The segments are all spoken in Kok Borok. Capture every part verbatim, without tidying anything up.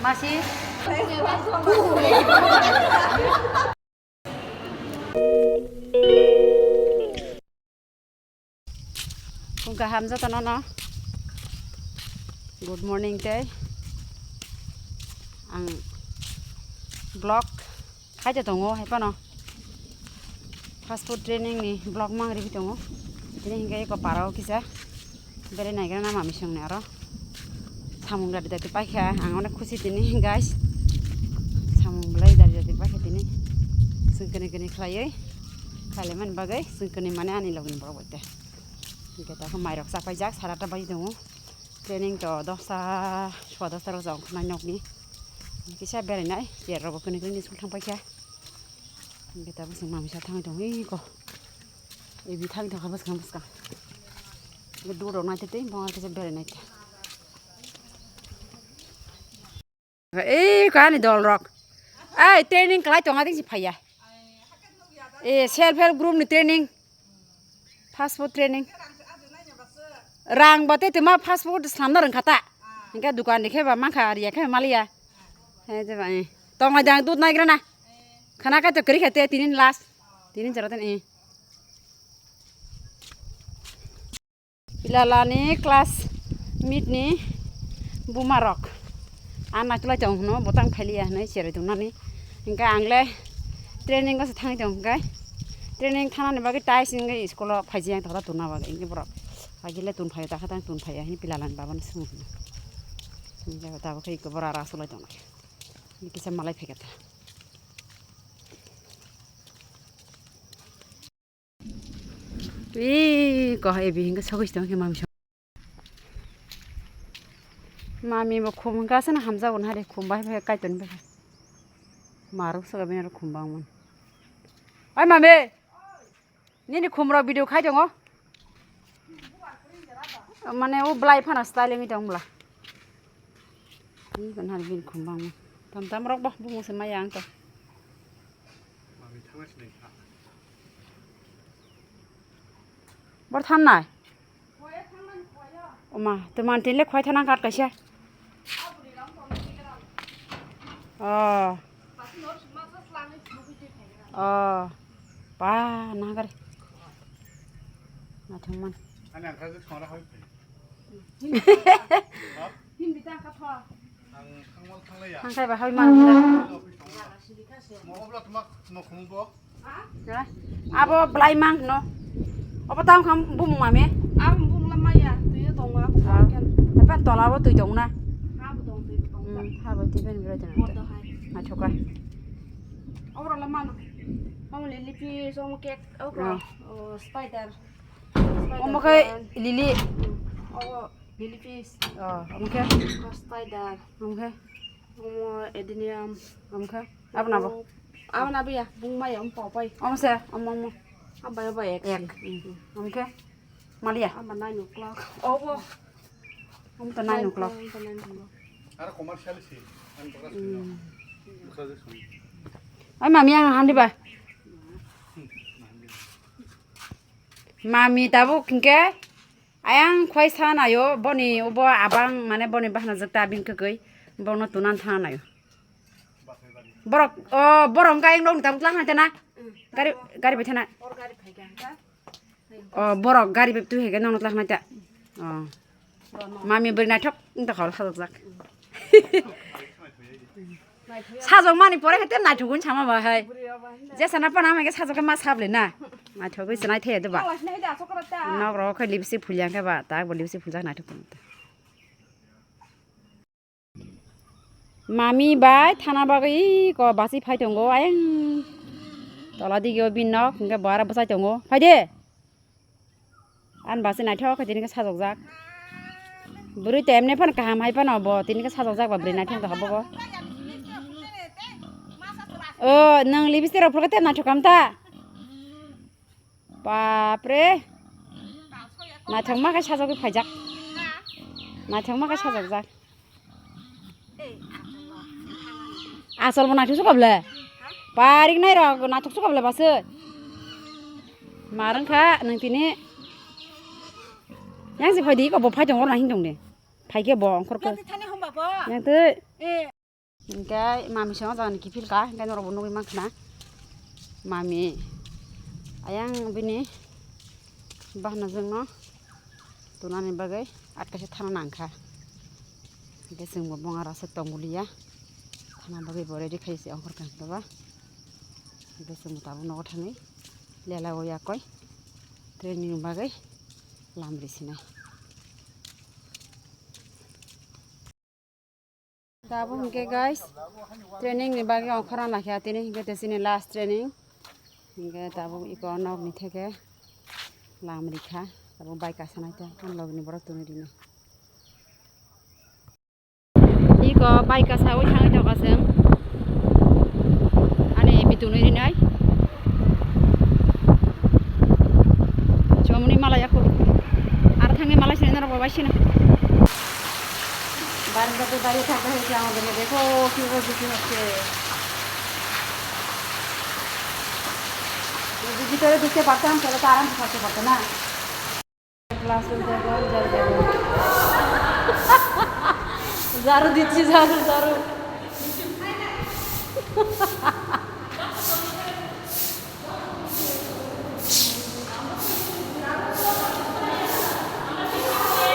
Masi. Phung kaham jotono no. Good morning tei. Ang vlog khaito tongo hai phano. Fast food training ni vlog mang ribi tongo. Tini hingke eko parao kisa. Bere naigra na mami song ni aro. Samung dari dari paikha. Ang onek khusi tini guys. Samung belai dari dari paikha tini. Sengkene kene khlaioi. Khlailaimani bagwi sengkene mane ani logni borok bai te. Hingke tako mairok chapaijak, sara ta bai tongo. Training to dosta, sua dosta rok jang ongkha nai nokni. Kisa berai nai, chair rok bo kene kene school thang paikha. Hingke tabuk chwng mamisa thangwi tongo, ui ko. Ebi thangwi tongkha bwskang bwskang. Hingke dur rok naitete, bo kisa berai naite. Ei, kani dol rok. Ei, training khlai tonga ding si phaiya. Eh, self help group ni training. Fast food training. Rang bate tema fast food slamna rang khata. Hingke dukan ni khe ba mangkha, riya khe maliya. He je ba, eh. Tongo jang dud naigra na. Khana ka to kri khate tinin last. Tinin chara ten, eh. Pilalani class meet ni buma rok. Ang naitulai tong hwno, botang phailiya hwnwi cherai tongnani. Hingke ang le training o se thangwi tong hwnkhe, training thanani bagwi tai se wngwi school o phaiji ang tongda tongna bagwi hingke borok. Agile tun phaio, takha tang tun phaio hwnwi pilalani babano swngo hwnwi. Hingke tabuk khe borok aro asolai tongnai. Hingke kisa malai phaikha ta. Ui, ko ebi hingke sogwi tong khe mami song. Mami bo khum hingke aswk no hamjago na hari khum bai bai kaitor bai. Marok soga bini aro khum bangmani. Oi mami, nini khum rok video khai tongo. Mane o blai phano style wngwi tong bwla. Ui, kan hari bini khum bangma. Tam tam rok bo bumung se maya ang to. Bor than nai. Oma, to man tin le khwai thana kat kaisa. Oh. Oh. Pa, na gari. Na thang man. Hingke ba hoi man hira. Ha? Abo belai mang no. Obo tang kham bumung mami. Ang bumung la maya, twi tong ma. Ah. Apa tola bo twi tong na. Ha bo tong, twi tong. Hmm, ha bo twi ben bro tong. Bodo hai. Na choka. Oro la mano. Omo lili pi, omo cake, oro. Ah. Oh, spider. Omo khe lili. Omo lili fish. Oh, omo khe? Omo spider. Omo khe? Omo adenium. Omo khe? Abo nabo? Abo nabo ya, bung maya, omo popai. Omo se, omo, omo. Abo ya, abo ek. Ek. Hmm. Omo khe? Malia? Abo nine o'clock. Obo. Omo to nine o'clock. Omo to nine o'clock. Aro commercial si, ang bokas. Hmm. Ai mami ang handi ba. Mami tabuk hingke ayang khwai sa nayo boni obo abang mane boni bahna jwk ta bini kwkwi bono tunan thang nayo. Borok o borok hingke ayang rok ni tabuk tla hwnte na gari gari bai thana. O borok gari bai tu hege nono tla hwnte. O. Mami bwrwi naithok wngtokha sajokjak. Sajokmani pore khe tei naithok wngwi sama ba hai. Jesana phano ama khe sajok khe ma sable na. Naithok wngwi se naithaya de ba. Nok rok khe lipstick phulya khe ba tak bo lipstick phuljak naithok tongta. Mami bai thana bagwi ko basi phai tongo ayang tola dige o bini nok hingke bo aro bwsai tongo phai de. Ani basi naithok khe tini khe sajokjak. Bwrwi to emne phano kaham hai phano bo tini khe sajokjak ba bwrwi naithok tongkha bobo. O nwng lipstick rok phulukhe tei naithok kam ta. Bapre. Naithok ma khe sajokgwi phaijak. Naithok ma khe sajokjak. Asol bo naithok se koble. Parik nai rok naithok se koble base. Marang kha nang tini. Yang si phai di ko bo phai tong oro nang hing tong de. Phai khe bo ongkhor khe. Yang twi. Hingke mami songno jagani kiphilka, hingke norokbo nugui mankha na. Mami ayang bini bahna jwngno tunani bagwi atkaisa thana nangkha. Hingke chwngbo bonga rasa tongbuliya. Thana bagwi bo ready khai se ongkhorkha hingke ba. Hingke chwngbo tabuk nogo thangwi lela o yakoi training bagwi lamri sinai. Tabuk hingke guys, training ni bagwi ongkhorna lakha tini hingke te chini last training. Hingke tabuk iko nok ni theke lam rikha, tabuk bike kasanai ta, ang logni borok tongwi rina. Iko bike kasawi thangwi tongkha chwng. Ani bitunwi rinai. Chomoni mala yaku. Ar thangwi mala sini norok bai sini. বারান্দাতে দাঁড়িয়ে থাকতে হয়েছে আমাদেরকে। দেখো কিভাবে বিক্রি হচ্ছে। যদি ভিতরে ঢুকতে পারতাম, তাহলে তো আরামসে থাকতে পারতো না। গ্লাসের জায়গায় ঝাড়ু দেবো। ঝাড়ু দিচ্ছি, ঝাড়ু, ঝাড়ু।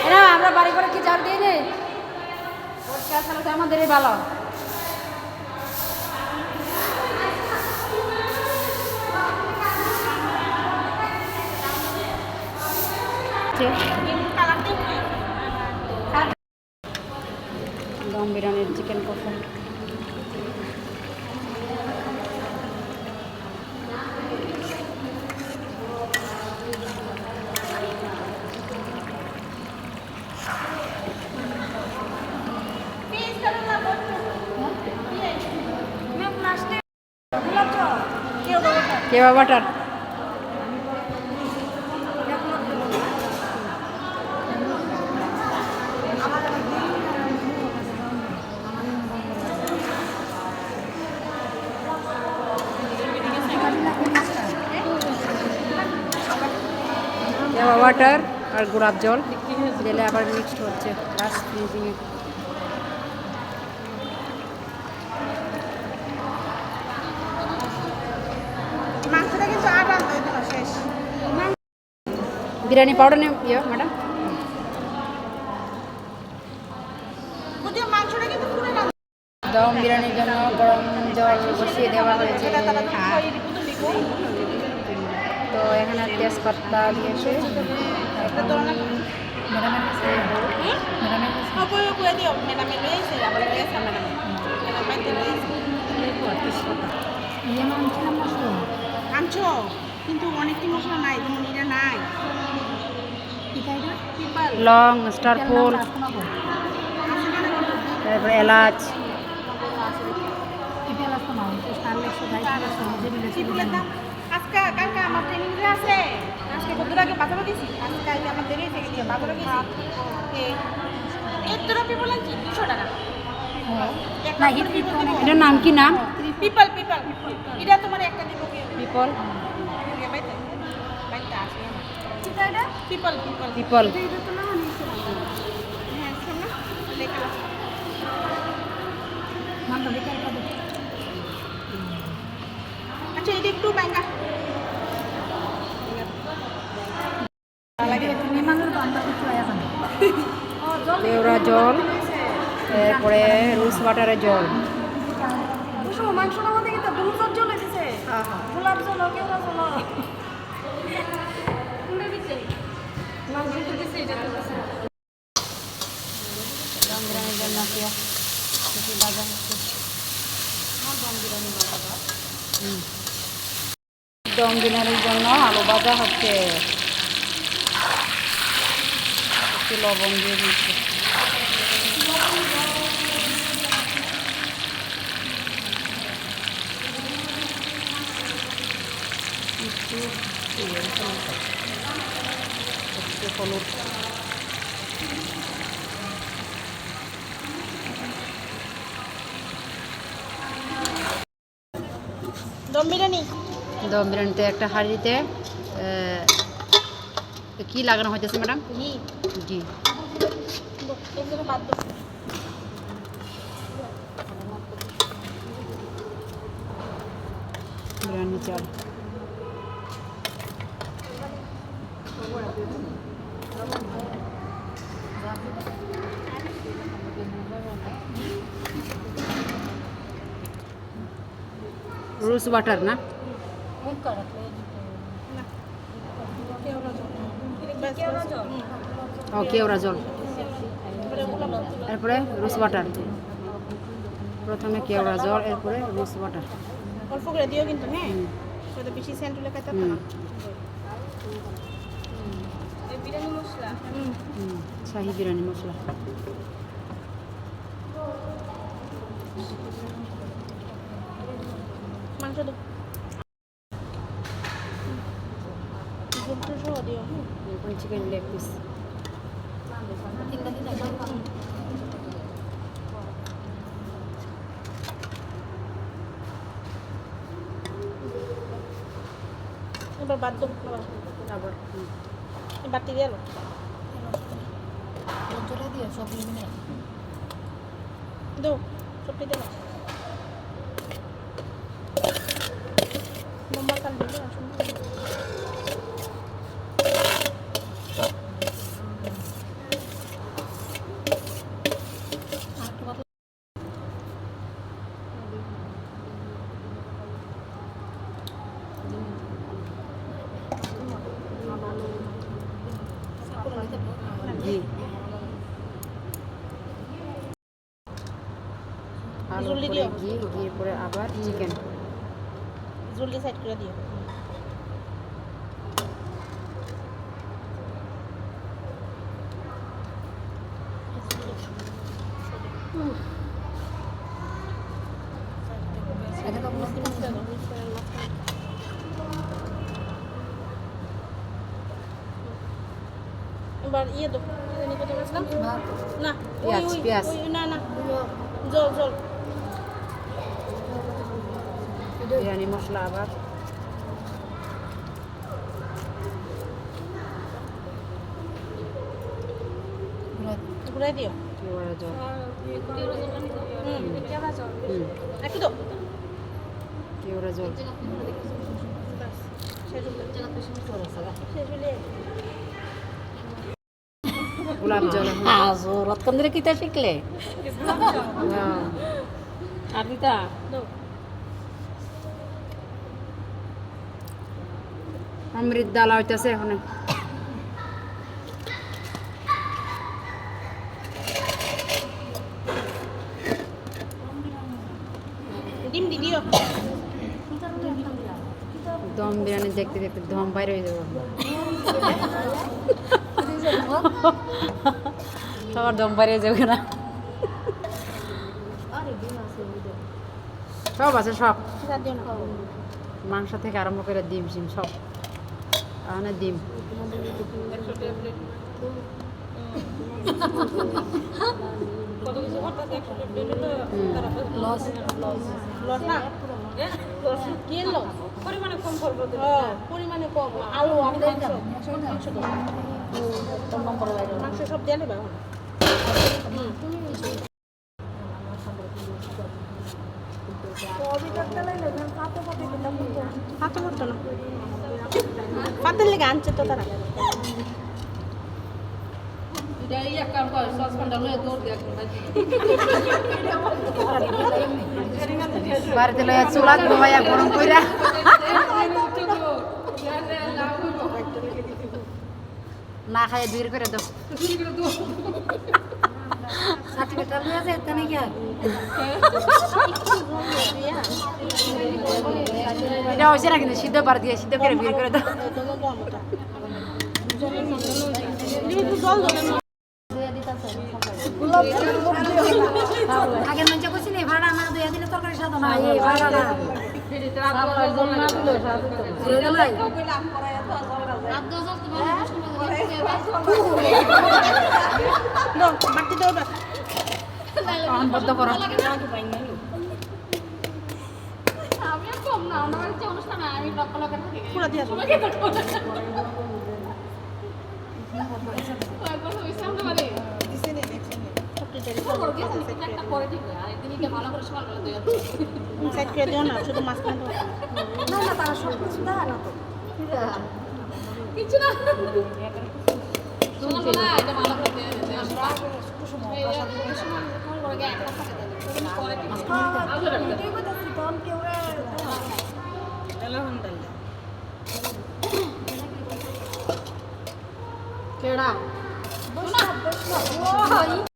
এরা আমরা বাড়ি করে কি ঝাড়ু দিয়ে নেই? পরিষ্কার থাকলে তো আমাদেরই ভালো। Dom biryani, chicken kofta. Keba butter. Keba butter আর গোলাপ জল দিলে আবার মিক্সড হচ্ছে লাস্ট ফিনিশিং এ। মাংসটা কিন্তু আর রান্না হইতো না, শেষ। বিরিয়ানি পাউডার নিয়ে ইয়ে ম্যাডাম। যদিও মাংসটা কিন্তু পুরো রান্না। দম বিরিয়ানির জন্য গরম জল বসিয়ে দেওয়া হয়েছে। এটা তারা তো আর ওই রিপোর্টে লিখো। তো এখানে তেজপাতা দিয়েছে। এটা তো অনেক ম্যাডামের কাছে। হুম? ম্যাডামের কাছে। হ্যাঁ, বই, বই দিও। ম্যাডামে নিয়ে এসে, আবার নিয়ে এসে ম্যাডাম। ম্যাডাম বাড়িতে নিয়ে এসে। এই তো আর তেজপাতা। ইয়ে আনছিলাম মশলা। আনছো? কিন্তু অনেকটি মশলা নাই, যেমন এটা নাই। কি তাই না? পিপল। লং, স্টার এটার নাম ফুল, রাখো না গো। তারপরে এলাচ। পিপল আসতো না, ওই তো স্টার লেক্স, ড্রাই ফ্রুটস, ওই যে বিলেসি পিপলের দাম। আজকে, কালকে আমার ট্রেনিং যে আছে, আজকে কত আগে বাজারও গেছি, আজকে কালকে আমার দেরি হয়ে গেছে, বাজারও গেছি। এ, এর তোরা পিপল আনছি, দুশো টাকা। ও। এক না, কাপড় হিট পিপল পিপল দিব। অনেক। এটার নাম কি নাম? People, people. এটা তোমার একটা দিব কি? পিপল। এ, বাইতে, বাইতে আসে। People, people. পিপল। এটা, এটা তো না নিছে। হ্যাঁ, শোন না, লেখা আছে। নাম তো লেখা আছে। আচ্ছা, এটা একটু বাইঙ্গা। কেওড়া জল, এরপরে রোজ ওয়াটারের জল। বুঝো, মাংসর মধ্যে কিন্তু দুধের জল দিছে। হ্যাঁ, হ্যাঁ। গোলাপ জল, কেওড়া জল। দম বিরিয়ানির জন্য পেঁয়াজ কুচি ভাজা হচ্ছে। হুম। দম বিরিয়ানির জন্য আলু ভাজা হচ্ছে। একটু লবণ দিয়ে দিচ্ছি। একটু, একটু হলুদ। দম বিরিয়ানি। দম বিরিয়ানিতে একটা হাঁড়িতে, আহ, কি লাগানো হইতেছে ম্যাডাম? ঘি। ঘি। এগুলো বাদ দাও। Ani chal. Rose water na? ও, কেওড়া জল, এরপরে রোজ ওয়াটার। প্রথমে কেওড়া জল, এরপরে রোজ ওয়াটার। অল্প করে দিও কিন্তু, হ্যাঁ? হুম। ওটা বেশি সেন্ট হলে খাইতে পারো না। হুম। এই বিরিয়ানি মশলা। হুম। হুম, শাহি বিরিয়ানি মশলা। মাংস তো ঝুল ঝুল সহ দিও, হুম। এখন চিকেন লেগ পিস। এবার বাদ দাও, আবার। আবার, হুম। বাটি গেল। জোরে দিয়ে সব নিবি না। দাও, সবটি দাও। বোম্বা কাল দিলে আসুন। ঘি। আলুর জলদি পরে দিও। ঘি, ঘির পরে আবার চিকেন। জলদি সাইড করে দিও। এবার ইয়ে দাও, কি জানি কত বলছিলাম? না, ওই, পেঁয়াজ, ওই, পেঁয়াজ। ওই, না, না। জল, জল। বিরিয়ানি মশলা আবার। ঘুরাই দিও। কেওড়া জল। হুম। হুম। একটু দাও। কেওড়া জল। বাস, শেষ হলো। শেষ হলে গোলাপ জল। হ্যাঁ, জোর। কতক্ষণ ধরে কিতা শিখলে? হ্যাঁ। আর দিতা? দাও। অমৃত ডালা হইতাছে এখন। ডিম দি দিও। দম বিরিয়ানি দেখতে দেখতে দম বাইরে হয়ে যাবো। সবার দম বাইরে হয়ে যাবে না। সব আছে, সব। মাংস থেকে আরম্ভ করে ডিম সিম সব। তাহলে ডিম। হুম। লস। লস না? কি লস? পরিমাণে কম করবো তো। হ্যাঁ, পরিমাণে কম। আলু আর মাংস। মাংস সব দিয়ে নেবা এখন। হুম। পাতা করতো না। পাতার লেগে আনছে তো তারা। বাড়িতে লইয়া চুলাত বহাইয়া গরম কইরা। না খাইয়া বের করে দাও। সার্টিফিকেট লইয়া যায়, এখানে গিয়া। এটা হইছে না কিন্তু, সিদ্ধ বার দিয়ে, সিদ্ধ করে বের করে দাও। আগের মানুষে কইছি নি, ভাড়া না দিয়া দিলে তরকারি স্বাদ না, এই ভাড়া না। ঘুরে গেলাই। দাও, বাটি দাও এবার। তখন বন্ধ করো। আমি আর কম না, আমার বাড়িতে অনুষ্ঠান হয়, আমি লক্ষ লক্ষ থাকি। পুরা দিয়ে আসো। তোমাকে তো কয়েক বছর হয়েছে আমরা বাড়ি। Side করে দিও না, শুধু মাঝখানে দেওয়া। না, না, তারা সব কিছু দেয় না তো। কিছু না। সকালবেলা এটা ভালো করে দিয়ে দিতে হবে। এই, এই, এই সময় করে গিয়ে একটা থাকে তাহলে। পরে কি মাছ খাওয়া হয়? এটাই কথা, তখন কেউ রে-, কেডা? বৈষ্ণব, বৈষ্ণব।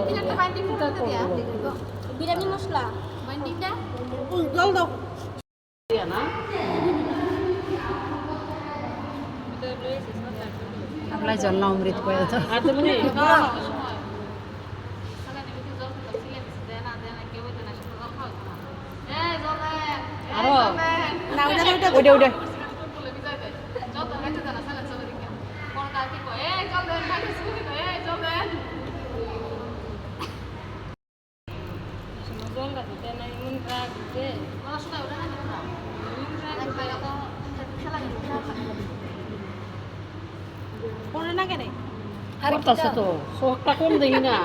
Biryani masala. Biryani masala. Binding da? Jol do. Ablai jol na umrit ko to. Aro. Udah, udah. Pore na kene? Ar kita to, sok ta kom de na.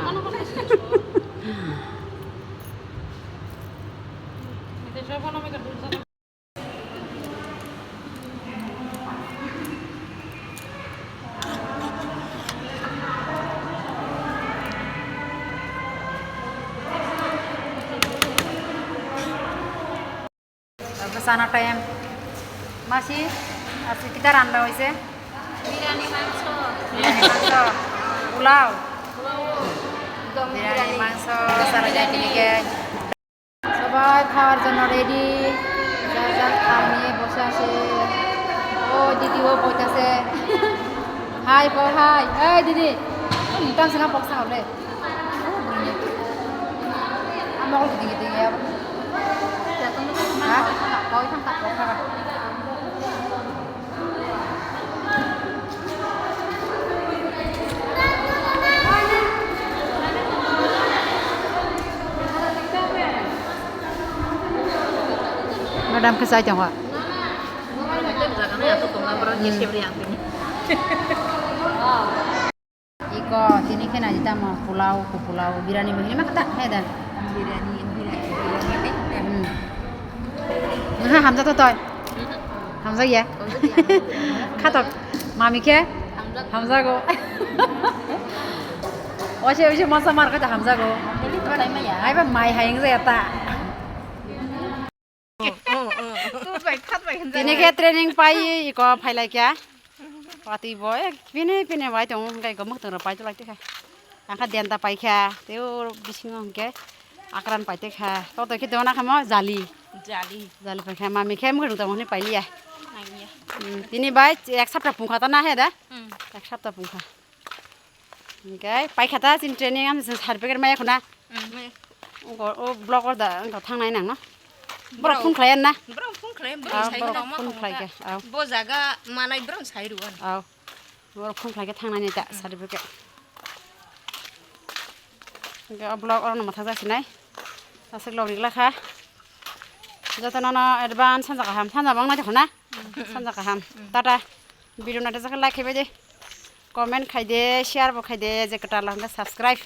Sana time. Masi, asli kita randa hoise. Biryani mangso. Biryani mangso. Pulao. Biryani mangso, sara jai tini ke. সবাই খাওয়ার জন্য রেডি, যার যার খাওয়া নিয়ে বসে আছে। ও দিদি, ও বইতাছে। হাই, বল হাই। এই দিদি, মুটান সেনা বক্সা হলে। Amo ko digi digi ya. Ha? Koi thang tak koi thang. Madam ke sai tong wa. Hmm. Iko tini khena jita mo pulao, ku pulao, biryani bo hinwi ma kata, he da? Biryani, biryani, biryani, hmm. Nokha hamjak to toi? Mhm. Hamjak ya? Hamjak ya. Khatok, mami khe? Hamjak. Hamjago. Oise, oise masa mar kata hamjago. Hamjak to tai ma ya. Ai ba mai hai wng jaya ta. Tini khe training pai iko phailai kha. Watwi bo ek pine pine bai tongo, hwnkhe iko mwkhwtwng rok pai tonglaikha. Ang kha denta pai kha, tei o bisingo hwnkhe akran pai tongkha. Totoi khe dona kha mo jali. Jali. Jali pai kha, mami khe mwkhwtwng tongmani pai liya. Nangya. Hmm, tini bai ek sapta pungkha ta na he da? Hmm. Ek sapta pungkha. Hingke paikha ta chini training, ang chwng certificate maya khuna. Mm, maya. Wngkha o block o da wngkha thangnai nang no. Borok phone khlai na? Borok phone khlai, borok sai borok tongma phone khlai khe. Bo jaga manai borok sai rw. Aw. Borok phone khlai khe thangnai ni ta certificate. Hingke o block o no mathang jasinai. Aswk log ri glakha. Joto no no advance sanja kaham, sanja bang nai khuna. Sanja kaham. Tata. Video naitokjak khe like khaibai de. Comment khaide, share bo khaide, je kwtal hwnkhe subscribe.